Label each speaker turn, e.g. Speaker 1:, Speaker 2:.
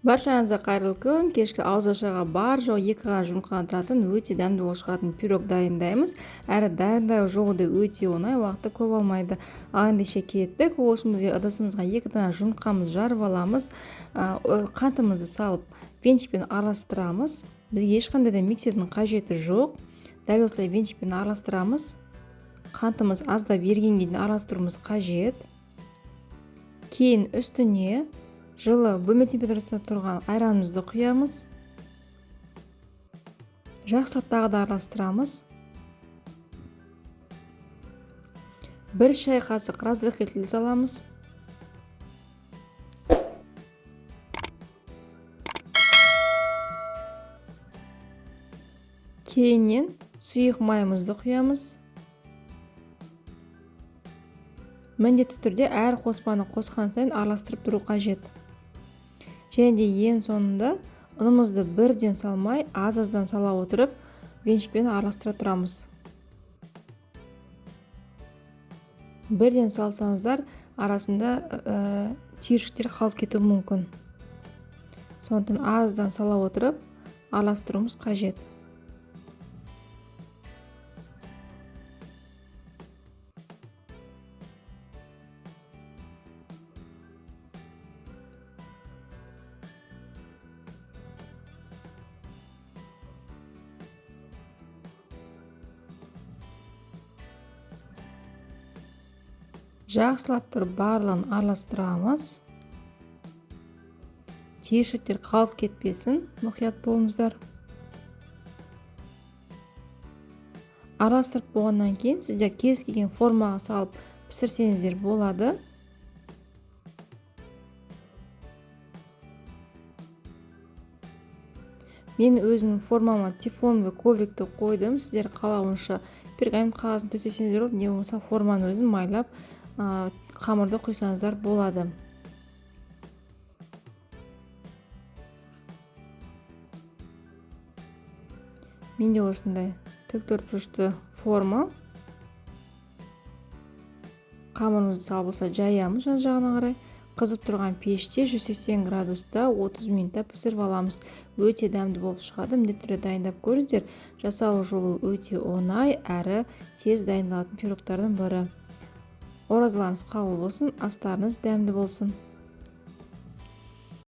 Speaker 1: Баршаңызға қайырлы күн. Кешкі ауызашарға бар жоқ 2 ғана жұмыртқадан тұратын өте дәмді болып шығатын пирог дайындаймыз. Әрі дайындау жолы да өте оңай, уақытты көп алмайды. Ал ендеше кеттік. Ол үшін бізге ыдысымызға 2 дана жұмыртқамызды жарып аламыз. Қантымызды салып венчикпен араластырамыз. Бізге ешқандай да миксердің қажеті жоқ. Дәл осылай венчикпен араластырамыз. Қантымыз аздап ергенге дейін араластыруымыз қажет. Кейін үстіне жылы бөлме температурасында тұрған айранымызды құямыз. Жақсылап тағы да араластырамыз. 1 шай қасық разрыхлитель саламыз. Кейіннен сұйық майымызды құямыз. Міндетті түрде әр қоспаны қосқан сайын араластырып тұру қажет. Және де ең соңында ұнымызды бірден салмай, аз-аздан сала отырып, венчикпен араластыра тұрамыз. Бірден салсаңыздар, арасында түйіршіктер қалып кетуі мүмкін. Сондықтан аздан сала отырып, араластыруымыз қажет. Жақсылап тұрып барлығын араластырамыз. Түйіршіктер қалып кетпесін, мұқият болыңыздар. Араластырып болғаннан кейін сіздер кез келген формаға салып пісірсеңіздер болады. Мен өзімнің формама тефлоновый коврикті қойдым. Сіздер қалауынша пергамент қағазын төсесеңіздер болады, не болмаса форманы өзін майлап, қамырды құйсаңыздар болады. Менде осындай тік төртбұрышты форма. Қамырымызды салып болса жаямыз жан жағына қарай. Қызып тұрған пеште 180 градуста 30 минутта пісіріп аламыз. Өте дәмді болып шығады. Міндетті түрде дайындап көріңіздер. Жасалу жолы өте оңай, әрі тез дайындалатын пирогтардың бірі. Оразаларыңыз қабыл болсын, астарыңыз дәмді болсын.